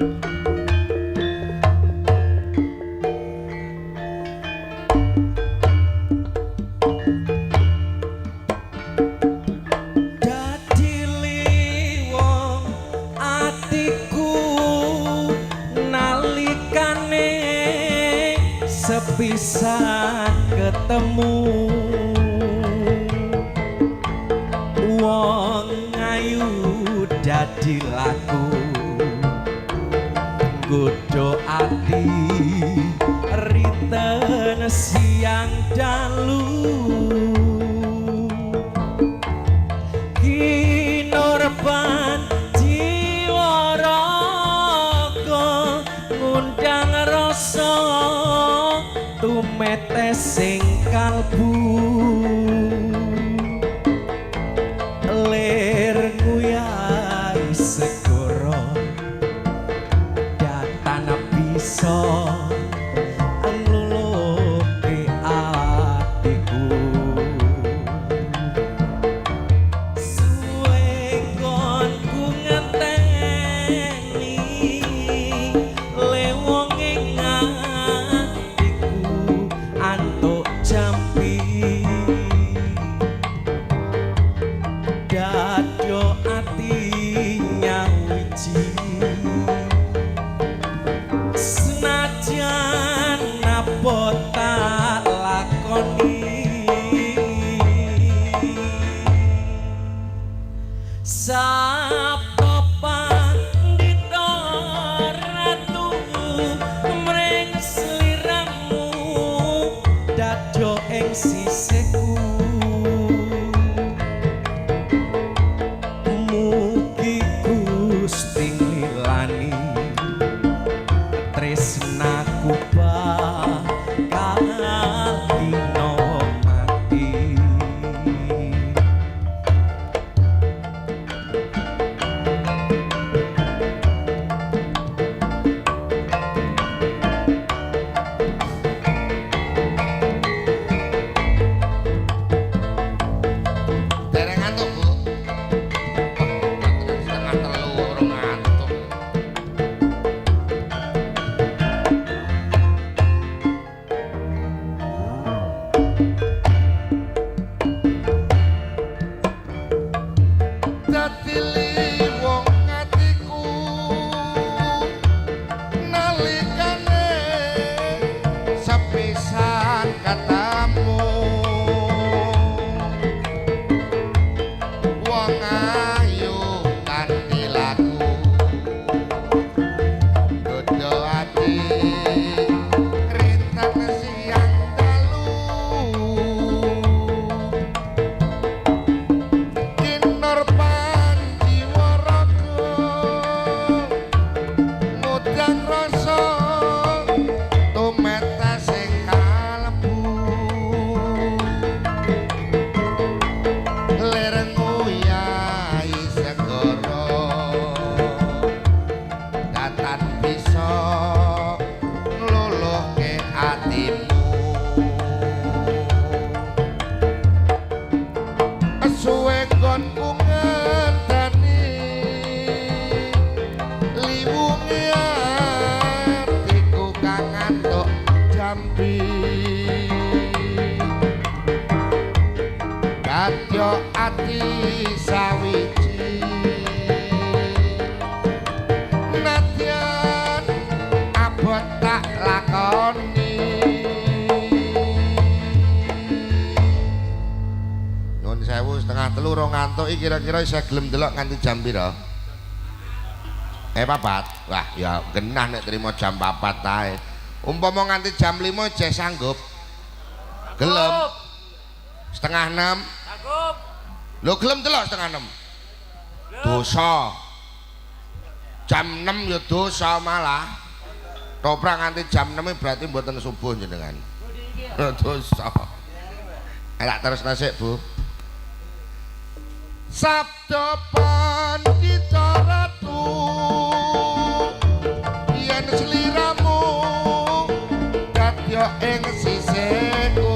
Dadi liwung atiku nalikane sepisan ketemu wong ayu dadi laku nggodha ati riten siang dalu kinorban jiwa raga ngundang rasa tumetes sing kalbu lir nguyai segara datan bisa ngluluhke atiku. Suwe nggonku ngenteni lewong ing atiku antuk jampi dado ati nyawiji senajan abot tak lakoni. Sabda pandhita ratu mring sliramu dado ing sisihku mugi Gusti nglilani tresnaku bakal dina mati. Dereng ngantuk, Bu. Wah, 2:30 urung ngantuk. Dadi liwung atiku nalikane sepisan ketemu wong ayu kanthi laku godho ati rinten siang dalu kinur panjiwa raga ngundang rasa tumetes sing kalebu lir nguyai segara datan bisa ngluluhke atimu. Suwe nggonku ngenteni liwunge atiku kang ngantuk jampi kadya ati sawiji nadyan abot tak lakoni. Nyuwun sewu, 2:30 rong ngantuk iki kira-kira isih gelem delok nganti jam pira? 4. Wah, ya genah nek trimo jam 4 tae. Umpama nganti jam 5 jeh sanggup. Gelem. 5:30. Sanggup. Lho gelem delok 5:30. Dosa. Jam 6 ya dosa malah. Toprak nganti jam 6 berarti mboten subuh jenengan. Dosa. Elak terus nasik, Bu. Sabda pandhita ratu yen sliramu dadya ing sisihku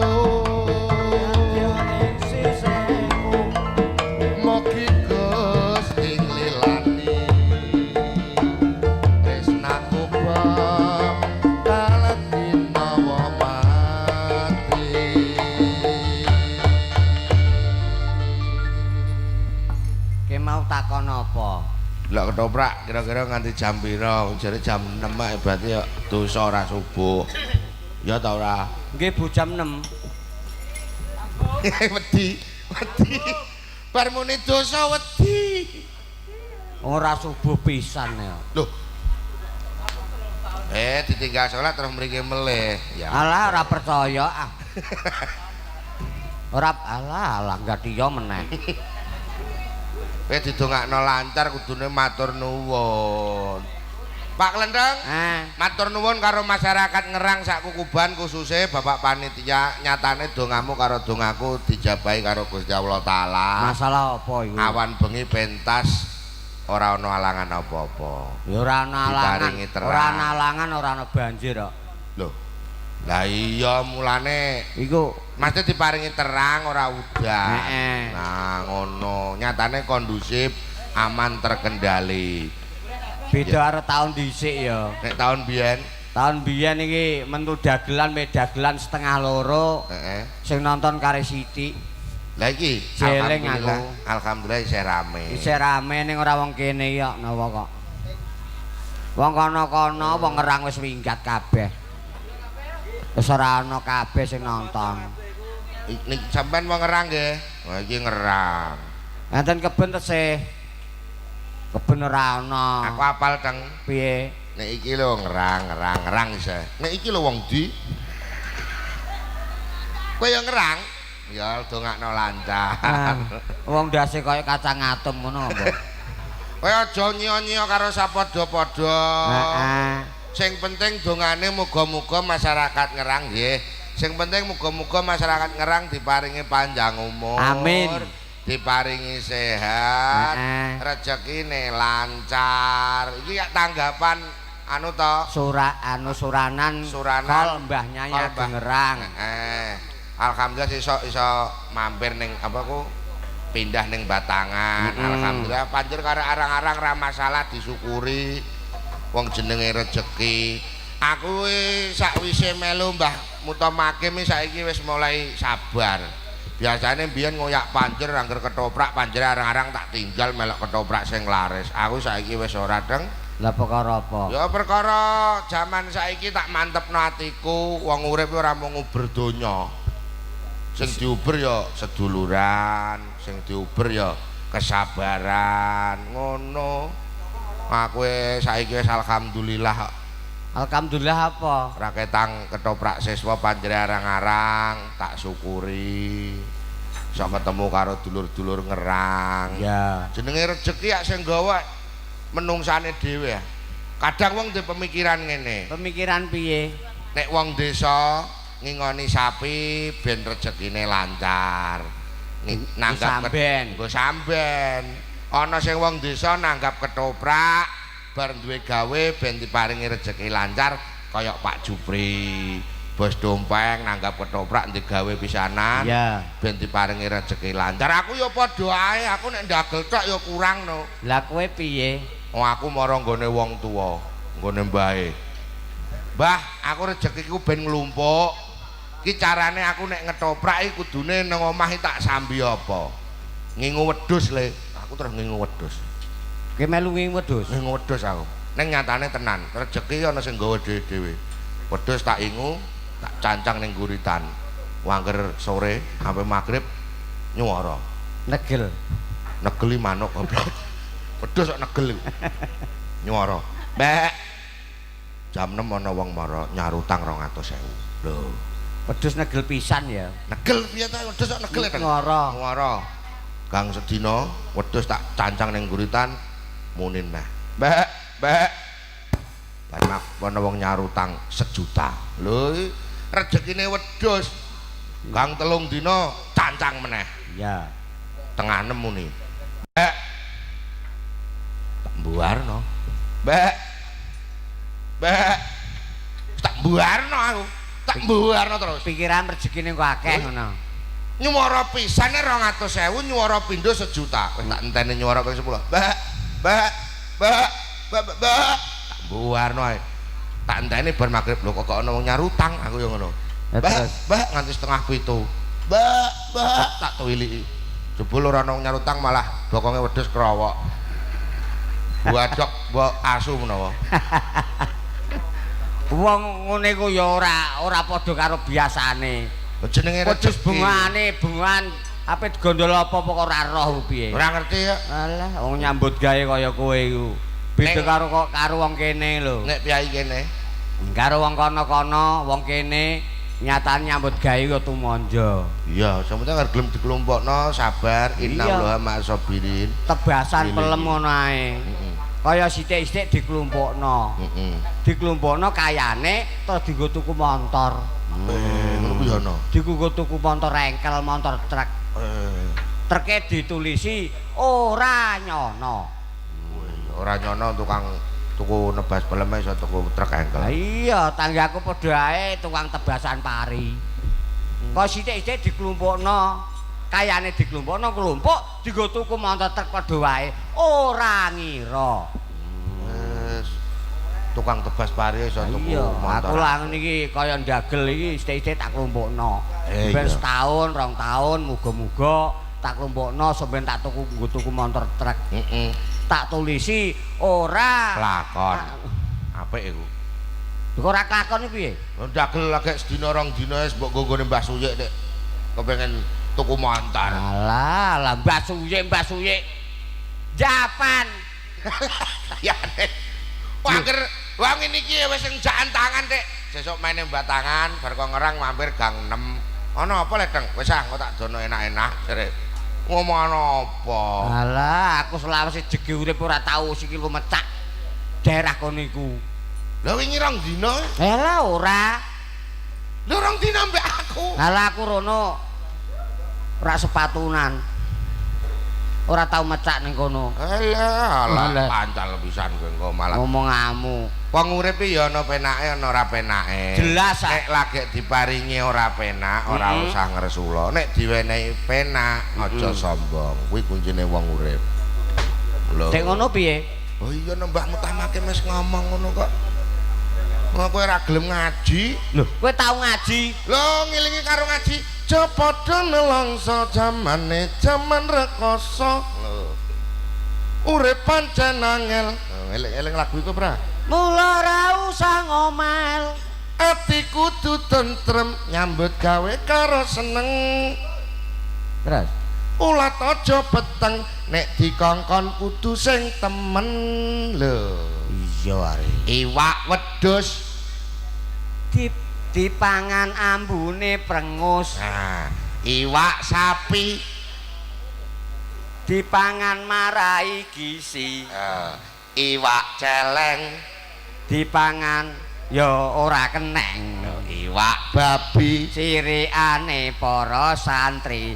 mugi Gusti nglilani tresnaku. Ki mau takon apa? Delok ketoprak kira-kira nganti jam pira? Jare jam 6 ae berarti ya dosa ora subuh. Ya ta ora? Nggih Bu, jam 6. Wedi, wedi. Bar muni dosa wedi. Ora subuh pisan ya. Loh. Ditinggal salat terus mriki melih. Ya. Alah, ora percaya ah. Ora, alah alah gatiya meneh. Kowe didongakno lancar kudune matur nuwun. Pak Klenteng, matur nuwun karo masyarakat Ngerang sak Kukuban khususe Bapak panitia, nyatane dongamu karo dongaku dijabahi karo Gusti Allah Taala. Masalah apa iku? Awan bengi pentas ora ana alangan apa-apa. Ya ora ana alangan. Diparingi terang. Ora ana alangan, ora ana banjir kok. Lho. Lah iya mulane Iku mesti diparingi terang ora udan. Heeh. Nah, ngono. Nyatane kondusif, aman terkendali. Beda karo tahun dhisik ya. Nek tahun biyen, Tahun biyen iki mentu dagelan me dagelan 1:30, sing nonton kare sithik. Lah iki Jeleng alhamdulillah, aku. Alhamdulillah isih rame. Isih rame ning ora wong kene ya napa kok. Wong kono-kono wong Ngerang wis minggat kabeh. Wis ora ana kabeh sing nonton. Nek sampean wong Ngerang nggih? Wah iki Ngerang. Enten keben tesih. Keben ora ana. Aku apal teng. Piye? Nek iki lho Ngerang, Ngerang, Ngerang isih. Nek iki lho wong ndi? Kowe ya Ngerang? Ya dongakno lancar. Ah, wong ndase kaya kacang atom ngono apa? Kowe aja nyiya-nyiya karo sapadha-padha. Heeh. Sing penting dongane muga-muga masyarakat Ngerang nggih. Sing penting muga-muga masyarakat Ngerang diparingi panjang umur. Amin. Diparingi sehat, rezekine lancar. Iki ya tanggapan anu to? Sura anu suranan, Suranan. Kol Mbah Nyai Kol Mbah. Ageng Ngerang. Alhamdulillah iso iso mampir ning apa ku pindah ning Batangan. Alhamdulillah panjur karo arang-arang ra masalah disyukuri. Wong jenenge rejeki. Aku sakwise melu Mbah Mutamakim saiki wis mulai sabar. Biasane mbiyen ngoyak panjer angger ketoprak panjer arang-arang tak tinggal melok ketoprak sing laris. Aku saiki wis ora deng. Lah perkara apa? Ya perkara jaman saiki tak mantepno atiku, wong urip ora mung nguber donya. Sing diuber ya seduluran, sing diuber ya kesabaran, ngono. Aku saiki wis alhamdulillah. Alhamdulillah apa? Raketang ketoprak siswa panjere arang-arang tak syukuri. Iso ketemu karo dulur-dulur Ngerang. Ya. Jenenge rejeki ya sing gawa menungsane dhewe ya. Kadang wong duwe pemikiran ngene. Pemikiran piye? Nek wong desa ngingoni sapi ben rezekine lancar. Nanggap samben. Nggo samben. Ana sing wong desa nanggap ketoprak bar duwe gawe ben diparingi rejeki lancar kaya Pak Jupri. Bos dompeng nanggap ketoprak ndek gawe pisanan. Ya. Ben diparingi rejeki lancar. Aku ya padha ae, aku nek ndagel tok ya kurang no. Lah kowe piye? Oh aku mara nggone wong tuwa, nggone mbahe. Mbah, aku rezekiku ben nglumpuk. Iki carane aku nek ngetoprak iki kudune nang omah iki tak sambi apa? Ngingu wedhus le. Aku terus ngingu wedhus. Kowe melu ngingu wedhus? Ngingu wedhus aku. Ning nyatane tenan, rejeki ana sing nggawa dhewe-dhewe. Wedhus tak ingu, tak cancang ning guritan. Wangger sore sampai maghrib nyuara. Negel. Negeli manuk goblok. Wedhus kok negel iku. Nyuara. Mbek. Jam 6 ana wong mara nyarutang 200.000. Lho. Wedhus negel pisan ya. Negel piye ta wedhus kok negel ta? Nyuara. Nyuara. Gang sedina wedhus tak cancang ning guritan munin neh. Mbek, mbek. Bar ana wong nyarutang 1 juta. Lho, rezekine wedhus. Gang 3 dina cancang meneh. Ya. Tengah 6 muni. Mbek. Tak mbuarno. Mbek. Mbek. Tak mbuarno aku. Tak mbuarno terus. Pikiran rezekine kok akeh ngono. Nyuwara pisane 200.000, nyuwara pindho 1 juta. Wis tak enteni nyuwara ping 10. Mbek, mbek, mbek, mbek, mbek. Tak mbuarno ae. Tak enteni bar magrib lho kok ana wong nyarutang aku ya ngono. Ya, Mbak, terus? mbak nganti 6:30. Mbak, mbak tak tuwiliki. Jebul ora ono nyaur utang malah bokonge wedhus krowok. Buadok mbok asu menawa. Wong ngene iku ya ora padha karo biasane. Jenenge Wedhus rezeki. bungane, bungan ape digondol apa-apa kok ora roh piye. Ora ngerti ya. Alah, wong nyambut gawe kaya kowe iku. Beda karo kok karo wong kene lho. Nek piyai kene. Karo wong kono-kono, wong kene nyatane nyambut gawe ya tumanja. Iya, sampeyan arep gelem dikelompokno sabar, innallaha ma'asabirin. Tebasan pelem ngono ae. Heeh. Kaya sithik-sithik diklumpukno. Heeh. Diklumpukno kayane terus dienggo tuku montor. Ngono kuwi ana. Dienggo tuku montor engkel, montor truk. Treke ditulisi ora nyono. Ora nyono tukang tuku nebas pelem iso tuku truk engkel. Lah iya, tanggaku padha ae tukang tebasan pari. Kok sithik-sithik diklumpukno, kayane diklumpukno klumpuk dienggo tuku montor truk padha wae, ora ngira. Wis tukang tebas pari iso tuku Iya, motor. aku lah ngene iki kaya ndagel iki sithik-sithik tak klumpukno. Ben setahun, 2 tahun muga-muga tak klumpukno sampeyan tak tuku nggo tuku motor truk. Heeh. Tak tulisi ora Lakon. Apik iku. Kok ora kelakon iki piye? Ndagel lagi sedina 2 dina wis mbok nggo Mbah Suyik nek kepengin tuku montor. Alah, lah Mbah Suyik, Mbah Suyik. Japan. Ya nek. Wah, angger wah ngene iki wis ngjaan tangan, Dik. Sesuk maine Batangan, bar kok ngerang mampir gang 6. Ana apa ledeng? Wis ah, engko tak dono enak-enak jere. Ngomong ana apa? Alah, aku selawase jege urip ora tau sikilku mecak daerah kono iku. Lah wingi 2 dina. Lah ora. Lho 2 dina mbek aku. Alah aku rono ora sepatunan. Ora tau mecak ning kono. Alah, alah Alah. pancal pisan kowe engko malah. Ngomongamu. Wong urip iki ya ana penake ana ora penake. Jelas, ah. Nek lagi diparingi ora penak, ora usah ngresula. Nek diwenehi penak, aja sombong. Kuwi kuncine wong urip. Lho. Dek ngono piye? Oh iya Mbah Mutamake wis ngomong ngono kok. Ngono kowe ora gelem ngaji. Lho, kowe tau ngaji? Lho ngilingi karo ngaji, aja padha nelongso jamane jaman rekoso. Lho. Urip pancen angel. Eling-eling lagu iku, Pra. Mula ora usah ngomel. Ati kudu tentrem nyambut gawe karo seneng. Terus Ulat aja peteng nek dikongkon kudu sing temen lho. Iya are. Iwak wedhus Dipangan ambune prengus, nah, iwak sapi dipangan marai gizi, iwak celeng, dipangan ya ora keneng. Iwak babi, Sirikane para santri.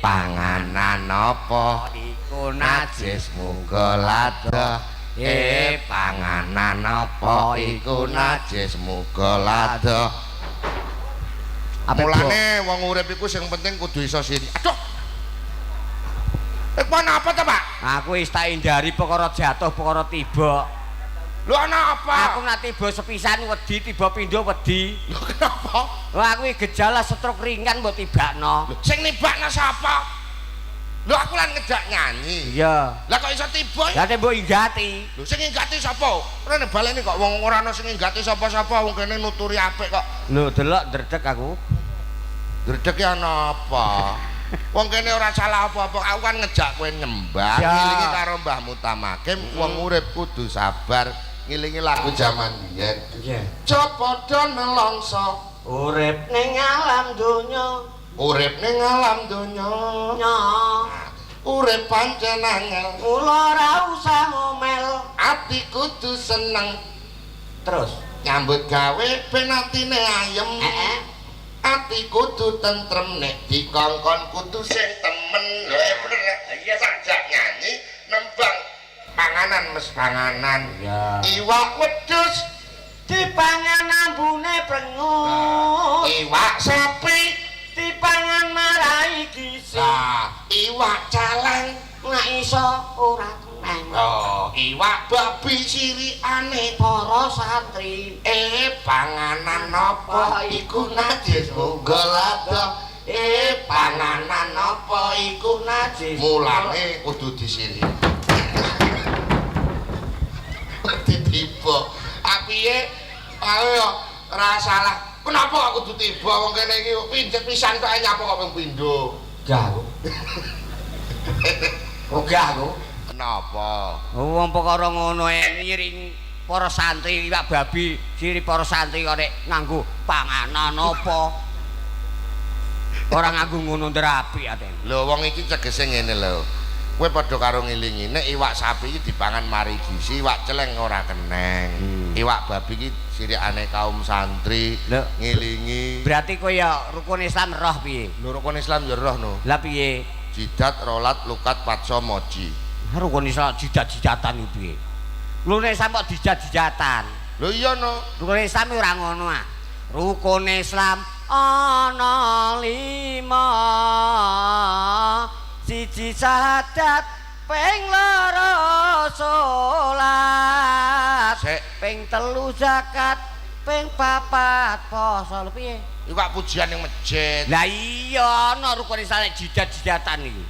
Panganan apa Iku najis najis muga lada. Panganan apa iku najis muga lada. Apa Mulane wong urip iku sing penting kudu iso sini. Aduh. Iku ana apa ta, Pak? Aku wis tak hindari perkara jatuh, perkara tiba. Lho ana apa? Aku nak tiba sepisan wedi, tiba pindho wedi. Lho kenapa? Wah, aku iki gejala stroke ringan mbok tibakno. Lho sing nibakno sapa? Lho aku lan ngejak nyanyi. Iya. Lah kok iso tiba? Lah nek mbok inggati. Lho sing nginggati sapa? Ora nek baleni kok wong ora ana sing nginggati sapa-sapa wong kene nuturi apik kok. Lho delok ndredeg aku. Dredeg ki ana apa? Wong kene ora salah apa-apa. Aku kan ngejak kowe nyembah, ngilingi karo Mbah Mutamakim, wong urip kudu sabar, ngilingi lagu jaman biyen. Iya. Aja padha nelongso, Urip ning alam donya. Urip ning alam donya. Nya. Urip pancen angel, Mula ora usah ngomel. Ati kudu seneng, Terus nyambut gawe ben atine ayem. Heeh. Ati kudu tentrem nek dikongkon kudu sing temen. Lho bener ya. Iya sajak nyanyi nembang panganan mes panganan. Iya. Iwak wedhus, Dipangan ambune prengus. Iwak sapi, Dipangan marai gizi. Lah, iwak celeng, Nek iso ora keneng. Oh, iwak babi sirikane Para santri. Panganan apa iku najis muga lada. Panganan apa iku najis? Mulane kudu disiri. Wedi tiba. Apiye ayo ora salah. Kenapa aku kudu tiba wong kene iki pijet pisan tok nyapa kok ping pindho. Gah aku. Ogah aku. Kenapa? Wong perkara ngono ngiring para santri iwak babi, siri para santri kok nek nganggo panganan apa? Ora nganggo ngono nderapi aten. Lho wong iki tegese ngene lho. Kowe padha karo ngilingi nek iwak sapi iki dipangan mari gizi, iwak celeng ora keneng. Iwak babi iki sirikane kaum santri ngilingi. Berarti kowe ya rukun Islam roh piye? Lho rukun Islam ya roh no. Lah piye? Jidat, rolat, lukat, patso, moji. Rukun Islam jidat-jidatan iki piye? Lho nek Islam kok dijat-jidatan. Lho iya no. Rukun Islam ora ngono ah. Rukun Islam ana 5. Siji syahadat, ping 2 salat, ping 3 zakat, ping 4 poso. Lho piye? Iku kok pujian ning masjid. Lah iya ana rukun Islam jidat-jidatan iki.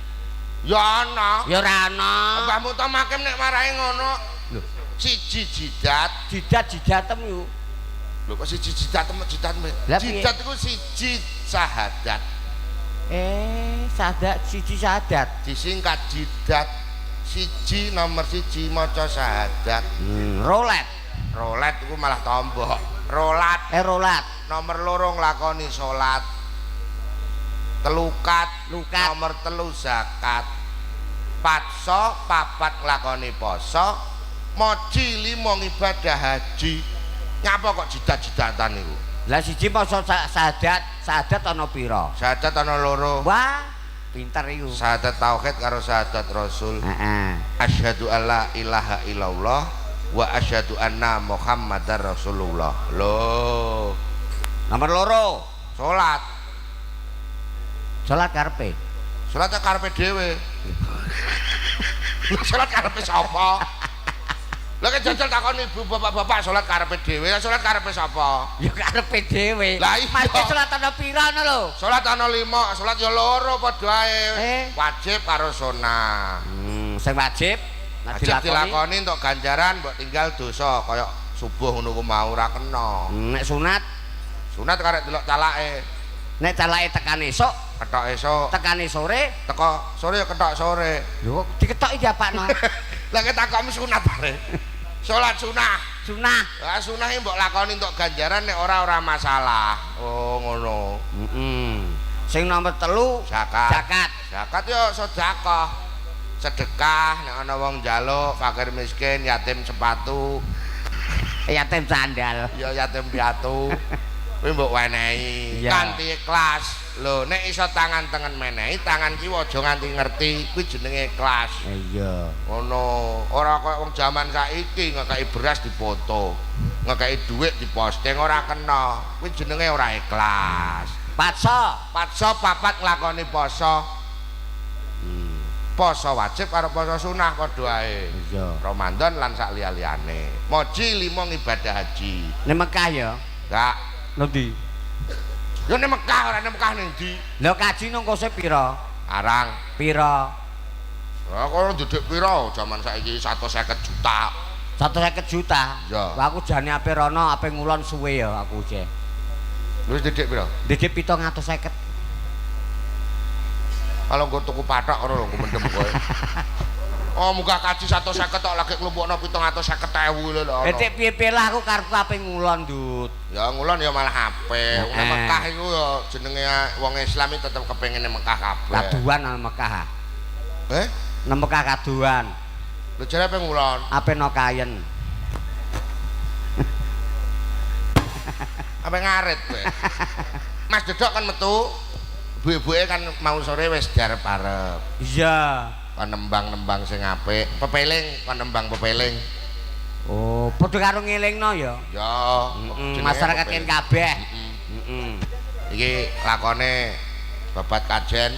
Ya ana. Ya ora ana. Mbah Mutamakim nek marahi ngono. Lho, siji jidat, jidat-jidatem iku. Lho kok siji jidatem jidat? Jidat iku siji syahadat. Syahadat siji syahadat. Disingkat jidat. Siji nomor siji maca syahadat. Rolet. Rolet iku malah tombok. Rolat. Rolat. Nomor 2 nglakoni salat. Telukat, lukat. Nomor 3 zakat. Patso, 4 nglakoni poso. Moji 5 ngibadah haji. Nyapa kok jidat-jidatan iku? Lah siji poso syahadat, syahadat ana pira? Syahadat ana 2. Wah, pinter iku. Syahadat tauhid karo syahadat rasul. Heeh. Asyhadu alla ilaha illallah wa asyhadu anna Muhammadar Rasulullah. Lho. Nomor 2, salat. Salat karepe? Salat karepe dhewe. Salat karepe sapa? Lah kan jajal takon ibu bapak-bapak salat karepe dhewe, lah salat karepe sapa? Ya karepe dhewe. Lah iya. Mesti salat ana pira ngono lho? Salat ana 5, salat ya 2 padha ae. Wajib karo sunah. Sing wajib nek dilakoni entuk ganjaran mbok tinggal dosa kaya subuh ngono ku mau ora kena. Nek sunat, sunat karek delok calake. Nek calake tekan esuk, ketok esuk. Tekane sore, teko sore ya ketok sore. Lho kok diketoki diapakno? Lah ketakomu sunat bare. Salat sunah. Sunah. Lah sunah iki mbok lakoni entuk ganjaran nek ora masalah. Oh ngono. Heeh. Sing nomor 3 zakat. Zakat. Zakat ya sedekah. Sedekah nek ana wong njaluk, fakir miskin, yatim sepatu, yatim sandal. Ya yatim piatu. Kuwi mbok wenehi kanthi ikhlas. Lho nek iso tangan tengen menehi, tangan kiwa aja nganti ngerti, kuwi jenenge ikhlas. Iya. Ngono. Ora kaya wong jaman saiki ngekeki beras dipoto, ngekeki dhuwit diposting ora kena. Kuwi jenenge ora ikhlas. Patso, patso 4 nglakoni poso. Poso wajib karo poso sunah padha ae. Iya. Ramadan lan sak liya-liyane. Moji 5 ngibadah haji. Ning Mekah ya? Enggak. Lho ndi? Yo ning Mekah ora ning Mekah ning ndi? Lho kaji nang kose pira? Arang. Pira? Lah kono ndedek pira jaman saiki 150 juta. 150 juta? Iya. Wah aku jane ape rono ape ngulon suwe ya aku jeh. Wis ndedek pira? Ndedek 750. Kalau nggo tuku pathok ngono lho mendem kowe. Oh munggah kaji 150 tok lagi nglumpukno 750.000 lho lho. Dek piye-piye lah aku karepku ape ngulon, Dut. Ya ngulon ya malah apik. Wong Mekah iku ya jenenge wong Islam iki tetep kepengin nang Mekah kabeh. Kaduan nang Mekah. Eh? Nang Mekah kaduan. Lho jare ape ngulon? Ape no kayen. Ape ngarit kowe. Mas Dedok kan metu. Ibu-ibuke kan mau sore wis diarep-arep. Iya. Kon nembang-nembang sing apik, pepeling, kon nembang pepeling. Oh, padha karo ngelingno ya? Ya, masyarakat kene kabeh. Heeh. Iki lakone babat kajen.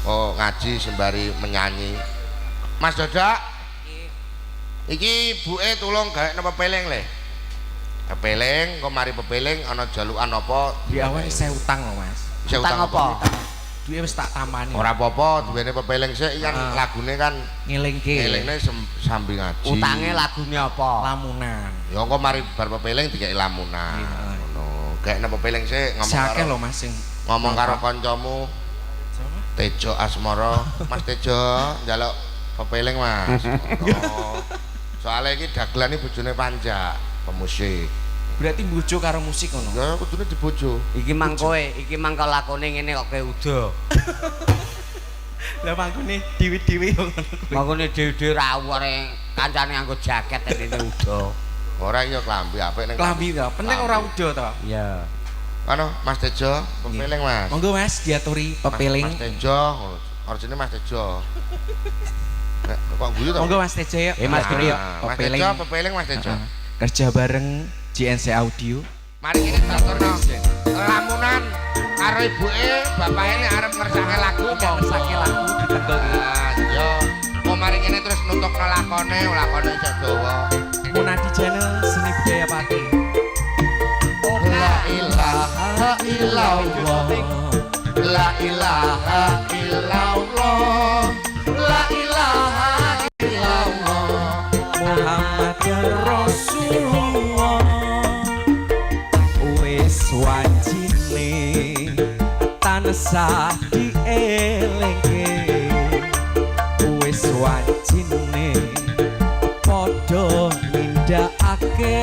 Oh, ngaji sembari menyanyi. Mas Dodok. Nggih. Iki ibuke tulung gawekno pepeling le. Pepeling, kok mari pepeling ana jalukan apa? Di awal saya utang lho, Mas. Isih Utang apa? Duwe wis tak tampani. Ora apa-apa, duwene pepeling sik kan lagune kan Ngelingke. ngelingne sambil ngaji. Utange lagune apa? Lamunan. Ya engko mari bar pepeling dikeki lamunan. Iya. Ngono. Gekne pepeling sik ngomong Sakeh karo lho, Mas, sing ngomong karo kancamu Siapa? Tejo Asmara. Mas Tejo njaluk pepeling, Mas. Ngono. Soale iki dagelan iki bojone Panjak, pemusik. Berarti bojo karo musik ngono. Ya kudune dibojo. Iki mang kowe, iki mang kok lakone ngene kok kowe udo. Lah mangkune dhewe-dhewe yo ngono kuwi. Mangkone dhewe-dhewe rawure kancane nganggo jaket rene udo. Ora iya klambi apik ning Klambi to, penting ora udo to. Iya. Ano, Mas Tejo, pepeling, Mas. Monggo Mas diaturi pepeling. Mas Tejo, origine Mas Tejo. Nek, kok guyu to? Monggo Mas Tejo yuk. Mas Diaturi Tejo. yuk, Nah, Mas pepeling. Tejo, pepeling Mas Tejo. Heeh. Kerja bareng JNC Audio. Mari kene diaturno lamunan karo ibuke, bapake nek arep ngersake lagu monggo. Ngersake lagu ditenggo iki. Ah, iya. Mau mari kene terus nutupno lakone, lakone isih dawa. Munadi Channel Seni Budaya Pati. La ilaha illallah. La ilaha illallah. La ilaha illallah. Muhammad Rasulullah. Wis wajine tansah dielingke. Wis wajine padha nindakake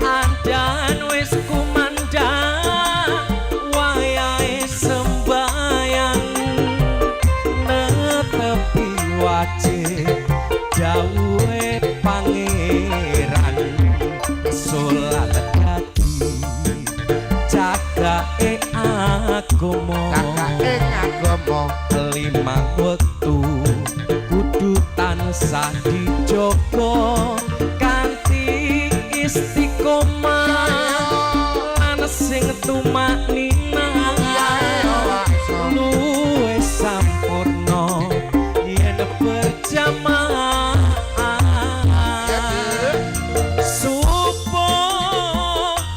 andan wis kumandang wayahe sembayang netepi wajib dawuhe pangeran salat dadi cagake agama. Cagake agama. Limang wektu kudu tansah dijaga kanthi istiqomah lan sing tumakninah luwih sampurna yen berjamaah. Subuh,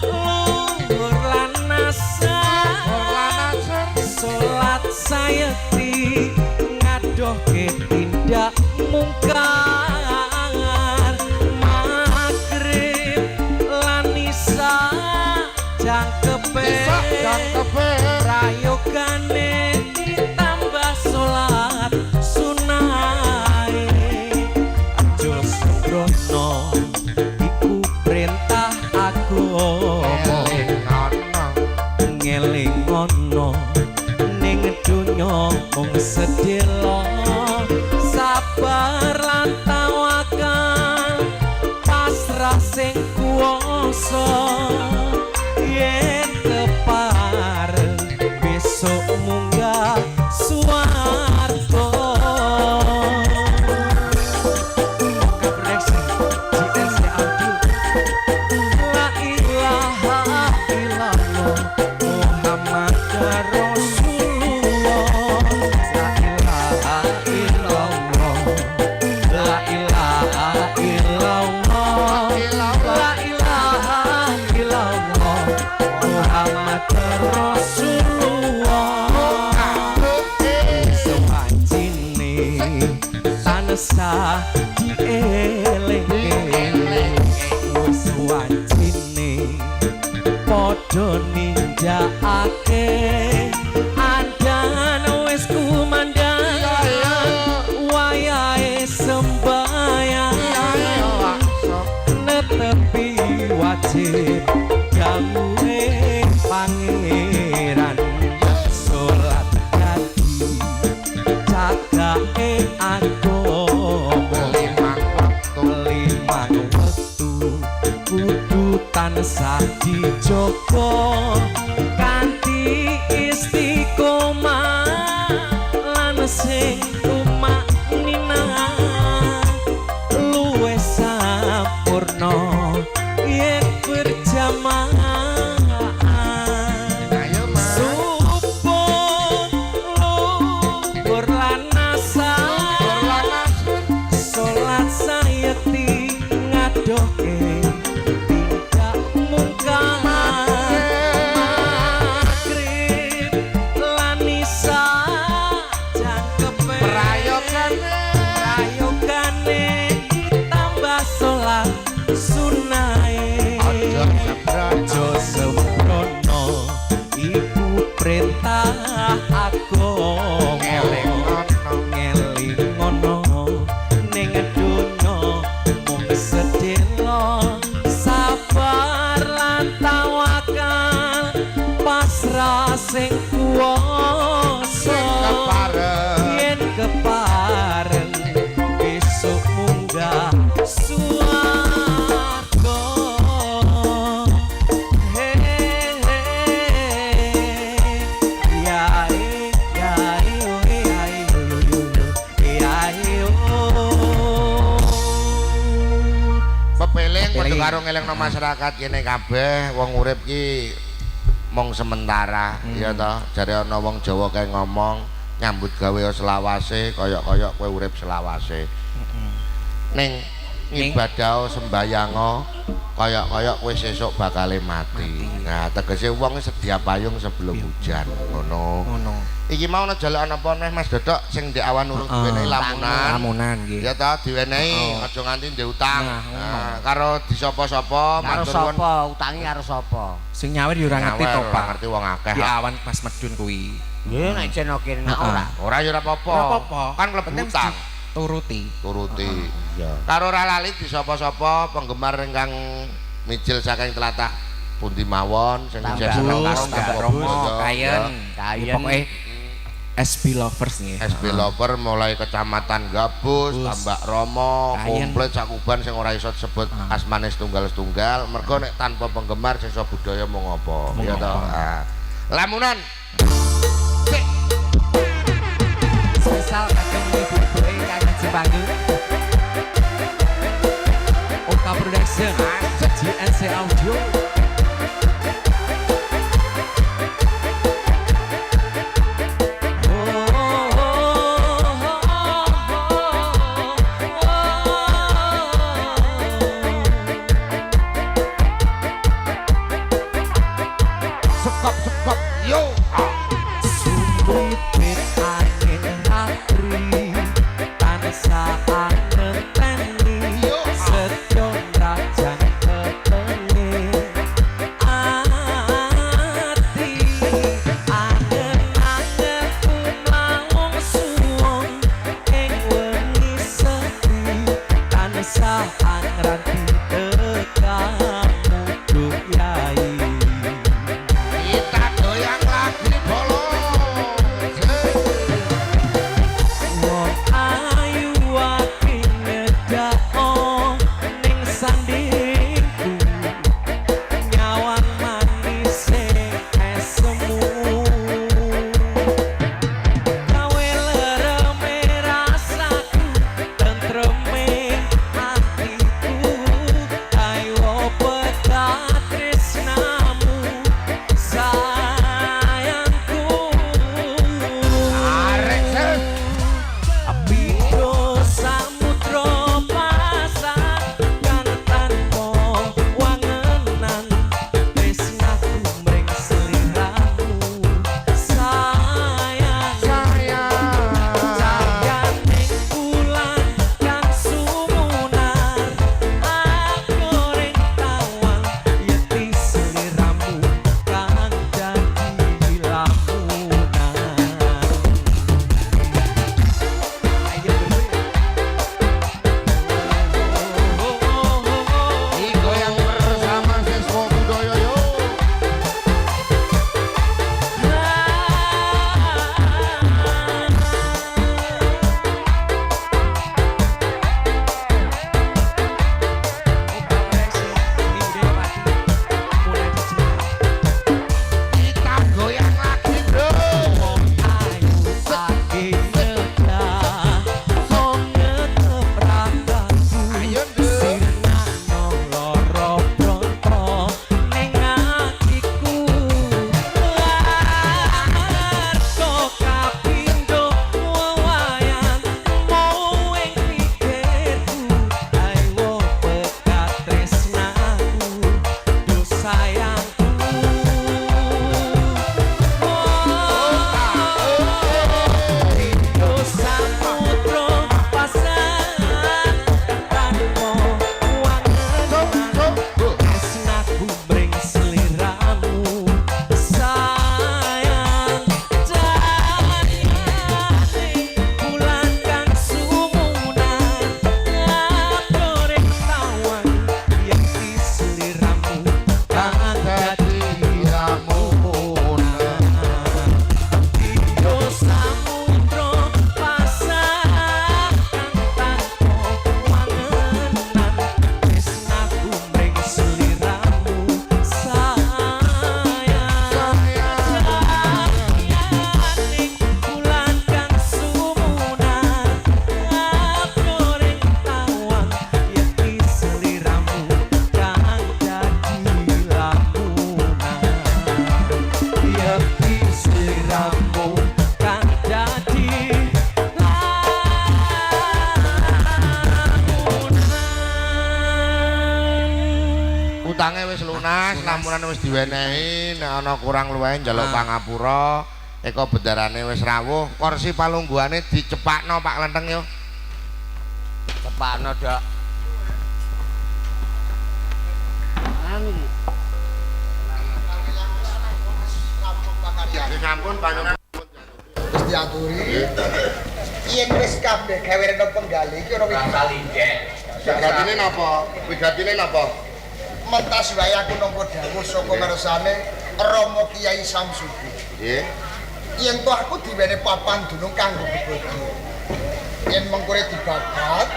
luhur lan asar, salat sayekti ngadohke tindak mungkar, magrib lan isya jangkepe. Isya jangkepe. Prayogane ditambah salat sunahe. Aja sembrono iku perintah agama. Elingono. Ngelingono ning donya mung sedhela, sabar lan tawakal, pasrah sing kuwasa, yen kepareng besok munggah swarga. Production GNC Audio. La ilaha illallah Muhammad Rasulullah. La ilaha illallah. La ilaha illallah. La ilaha illallah Muhammad Rasulullah. Sewajine tansah dielingke, wis wajine padha nindakake andan wis kumandang wayahe sembayang netepi wajib dawuhe pangeran, salat dadi cagake agama. Limang wektu. Limang wektu kudu tansah dijaga kanthi istiqomah lan sing tumakninah luwih sampurna yen berjamaah. Ayo, Mas. Subuh, luhur lan asar, salat sayekti ngadohke tindak Karo ngelingno masyarakat kene kabeh wong urip ki mong sementara, ya toh. Jare ana wong Jawa kae ngomong nyambut gawe selawase kaya-kaya kowe urip selawase. Ning ngibadah sembayango kaya-kaya kowe sesuk bakale mati. Nah, tegese wong sedia payung sebelum hujan, ngono. Ngono. Iki mau ana jalukan apa neh, Mas Dodok, sing ndek awan urung diwenehi lamunan. Lamunan nggih. Ya ta diwenehi, aja nganti ndek utang. Nah, ngono. Nah, karo disapa-sapa Karo matur nuwun. sapa? Utange karo sapa? Sing nyawer ya ora ngerti to, Nyawer, Pak. Ngerti wong akeh. Di awan pas medun kuwi. Nggih, nek jeno kene nek ora. Ora ya ora apa-apa. Ora apa-apa. Kan klebu Penting utang. Turuti. Turuti. Iya. Karo ora lali disapa-sapa penggemar ingkang mijil saking tlatah pundi mawon sing Tambah isih seneng Bus, karo Tambak Tambak Romo, Romo, Kayen. Kayen. Pokoke SB Lovers nggih. SB Lover mulai Kecamatan Gabus, Bus. Tambak Romo, Kayen. komplit sakuban sing ora iso disebut asmane setunggal-setunggal. Mergo nek tanpa penggemar sesa budaya mau ngopo, Mung ya toh. ngopo. Ah. Lamunan. Sik. Spesial kagem ibu-ibu ingkang ngaji panggung. Oka Production, GNC Audio. Sekop sekop yo. Ah. Sumripit angin ratri tansah ngenteni Yo. setya rajan petenge ati angen-angen kumawung suwung ing wengi sepi tansah angranti tekamu duh yai. Kita goyang lagi bolo. Wong ayu akeh Utange wis lunas, lamunane wis diwenehi, nek ana kurang luwehe njaluk pangapura. Eko bendarane wis rawuh, kursi palungguhane dicepakno Pak Lenteng yo. Cepakno, Dok. Sampun panjenengan Wis diaturi. Yen wis kabeh gawe rena penggalih iki ora wis Wigatine napa? Wigatine napa? Mentas wae aku nampa dawuh saka ngersane Rama Kiai Samsudi. Nggih. Yen toh aku diwene papan dunung kanggo bebodho. Yen mengkure dibabat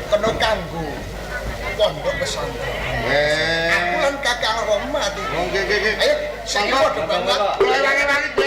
kena kanggo pondok pesantren. Aku lan Kakang Rama mati. Nggih, nggih, nggih. Ayo, saiki padha banget. Kula ewangi-ewangi.